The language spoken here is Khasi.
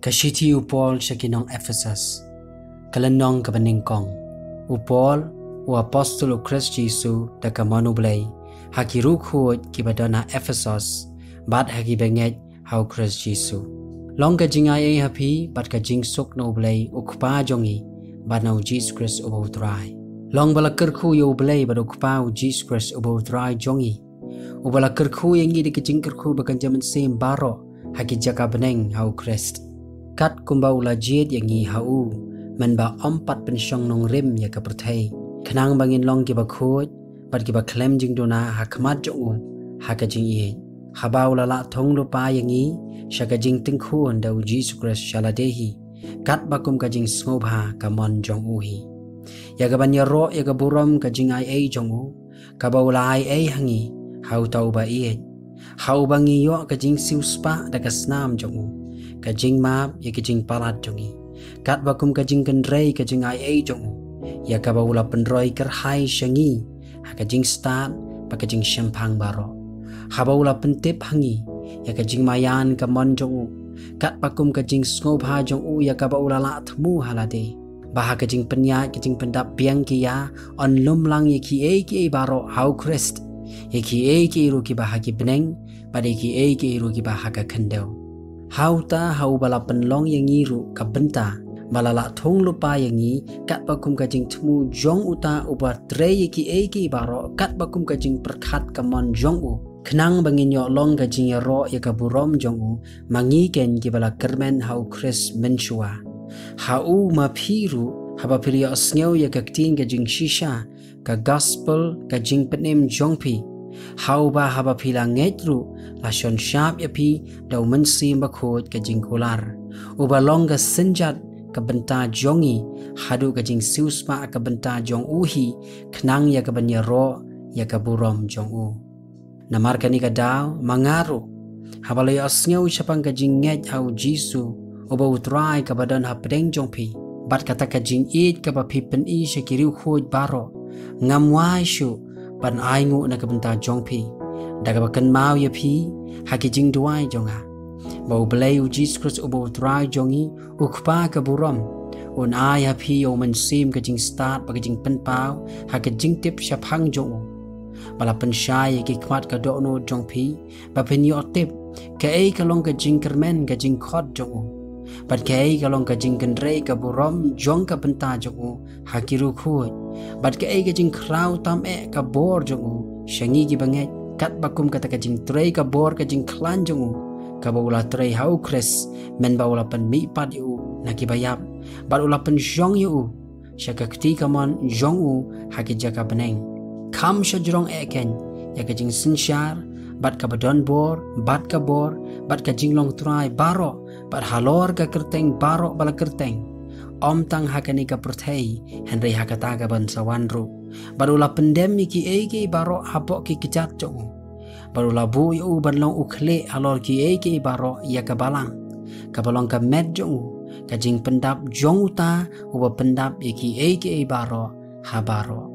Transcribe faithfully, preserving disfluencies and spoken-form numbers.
Ka shithi u Paul sha ki nong Ephesos. Ka lynnong kaba nyngkong. U Paul, u apostol u Khrist Jisu da ka mon u Blei, ha ki riewkhuid kiba don ha Ephesos, bad ha ki bangeit ha u Khrist Jisu. Long ka jingai ei ha phi bad ka jingsuk na u Blei u Kpa jong ngi, bad na u Jisu Khrist uba u Trai. Long ba la kyrkhu ïa u Blei bad u Kpa u Jisu Khrist uba u Trai jong ngi, uba la kyrkhu ïa ngi da ka jingkyrkhu ba kynja mynsiem baroh ha ki jaka bneng ha u Khrist, kat kumba u la jied ïa ngi ha u, mynba ym pat pynshong nongrim ïa ka pyrthei, khnang ba ngin long kiba khuid bad kiba khlem jingduna ha khmat jong u ha ka jingïeit, haba u la lah thung lypa ïa ngi sha ka jingtyngkhun da u Jisu Khrist sha lade hi, katba kum ka jingsngewbha ka mon jong u hi, ïa kaban ïaroh ïa ka burom ka jingai ei jong u, kaba u la ai ei ha ngi ha uta uba ïeit, ha uba ngi ïoh ka jingsiewspah da ka snam jong u, ka jingmap ïa ka jingpalat jong ngi, katba kum ka jingkynrei ka jingai ei jong u, ïa kaba u la pynroi kyrhai sha ngi ha ka jingstad bad ka jingshemphang baroh, haba u la pyntip ha ngi ïa ka jingmaïan ka mon jong u, katba kum ka jingsngewbha jong u ïa kaba u la lah thmu ha lade, ba ha ka jingpynïaid ka jingpyndap biang ki ïa yn lum lang ïa kiei kiei baroh ha u Khrist, ïa kiei kiei ruh kiba ha ki bneng bad ïa kiei kiei ruh kiba ha ka khyndew. Ha uta ha uba la pynlong ïa ngi ruh ka bynta, ba la lah thung lypa ïa ngi, katba kum ka jingthmu jong uta uba trei ïa kiei kiei baroh, katba kum ka jingpyrkhat ka mon jong u, khnang ba ngin ïoh long ka jingïaroh ïa ka burom jong u, ma ngi keiñ kiba la kyrmen ha u Khrist mynshuwa. Ha u ma phi ruh, haba phi la ïohsngew ïa ka ktien ka jingshisha, ka gospel ka jingpynim jong phi, ha uba haba phi la ngeit ruh, la shon shap ïa phi da u Mynsiem Bakhuid ka jingkular, uba long ka synjat ka bynta jong ngi, haduh ka jingsiewspah ka bynta jong u hi, khnang ïa kaban ïaroh ïa ka burom jong u. Namar kane ka daw, ma nga ruh, haba la ïohsngew shaphang ka jingngeit ha u Jisu uba u Trai kaba don hapdeng jong phi, bad kata ka jingïeit kaba phi pyni sha ki riewkhuid baroh, ngam wai shuh ban ainguh na ka bynta jong phi, da kaba kynmaw ïa phi ha ki jingduwai jong nga, ba u Blei u Jisu Khrist uba u Trai jong ngi, u Kpa ka burom, un ai ha phi ïa u Mynsiem ka jingstad bad ka jingpynpaw ha ka jingtip shaphang jong u, ba la pynshai ïa ki khmat ka dohnud jong phi, ba phin ïoh tip kaei ka long ka jingkyrmen ka jingkhot jong u, bad kaei ka long ka jingkynrei ka burom jong ka bynta jong u ha ki riewkhuid, bad kaei ka jingkhraw tam eh ka bor jong u sha ngi ki bangeit, katba kum kata ka jingtrei ka bor ka jingkhlaiñ jong u, kaba u la trei ha u Khrist, mynba u la pynmihpat ïa u na ki baïap, bad u la pynshong ïa u sha ka kti kamon jong u ha ki jaka bneng. Kham sha jrong eh keiñ ïa ka jingsynshar, bad kaba don bor, bad ka bor, bad ka jinglong trai baroh, bad halor ka kyrteng baroh ba la kyrteng, ym tang ha kane ka pyrthei, hynrei ha kata kaban sa wan ruh, bad u la pyndem ïa kiei kiei baroh hapoh ki kjat jong u, bad u la buh ïa u ban long u khlieh halor kiei kiei baroh ïa ka balang, kaba long ka met jong u, ka jingpyndap jong uta uba pyndap ïa kiei kiei baroh ha baroh.